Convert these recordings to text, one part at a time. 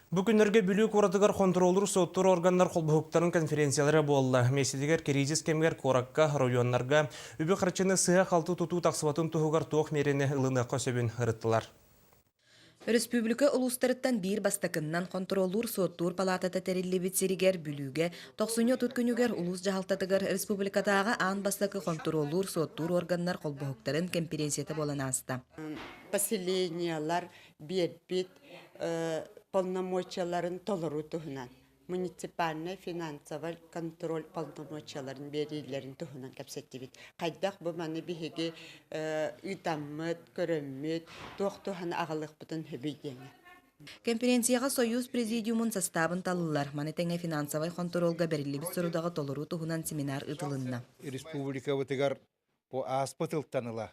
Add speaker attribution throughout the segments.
Speaker 1: Бу күннэргэ Бүлүү куоратыгар хонтуруоллуур-суоттуур органнар холбоһуктарын конференциялара буолла. Миэстэтигэр кризис кэмигэр куоракка, оройуоннарга үбү-харчыны сыһа-халты тутуу тахсыбатын туһугар туох миэрэни ылыныахха сөбүн ырыттылар.
Speaker 2: Өрөспүүбүлүкэ улуустарыттан биир бастакыннан хонтуруоллуур-суоттуур палаатата тэриллибит сиригэр Бүлүүгэ тохсунньу 30 күнүгэр улуус дьаһалтатыгар республикатааҕы аан бастакы хонтуруоллуур-суоттуур органнар холбоһуктарын кэмпириэнсийэтэ буолан ааста.
Speaker 3: Поселениелар биэрбит полномочияларын толоруу туһунан муниципальнай финансовай контроль полномочияларын биэриилэрин туһунан кэпсэттибит. Хайдах бу маны биһиги ыытаммыт, көрөммүт, туох туһаны аҕалыахпытын сөбүй диэҥҥэ.
Speaker 2: Конференцияҕа Союз Президиумун састаабын таллылар. Маны тэҥэ финансовай хонтуруолга бэриллибит сорудаҕы толоруу туһунан семинар ыытылынна.
Speaker 4: Республикабытыгар бу ааспыт ылтан ыла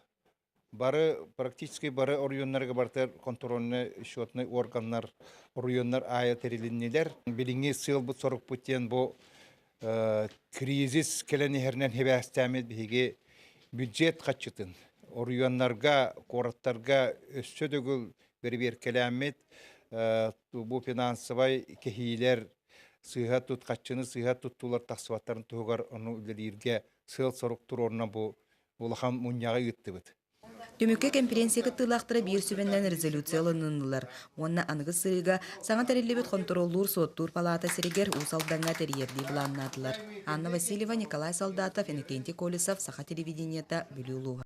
Speaker 4: Бары практически бары оройуоннарга барытыгар контрольнай счетнай органнар оройуоннар аайы тэрилиннилэр. Билиҥҥи сыалбыт-сорукпут диэн бу кризис кэлэн иһэринэн сибээстээммит биһиги бюджет хаччытын оройуоннарга, куораттарга өссө төгүл бэрэбиэркэлээммит бу финансовай кэһиилэр сыыһа тут хаччыны сыыһа туттуулар тахсыбаттарын туһугар ону үлэлииргэ сыал-сорук туруорунан бу улахан мунньаҕы ыыттыбыт.
Speaker 2: Түмүккэ кэмпириэнсийэ кыттыылаахтара биир сүбэннэн резолюция ылыннылар уонна аныгы сырыыга саҥа тэриллибит хонтуруоллуур-суоттуур палаата сиригэр Уус Алдаҥҥа тэрийэрдии былааннаатылар. Анна Васильева, Николай Солдатов, Иннокентий Колесов, Саха телевидениета, Бүлүү улууһа.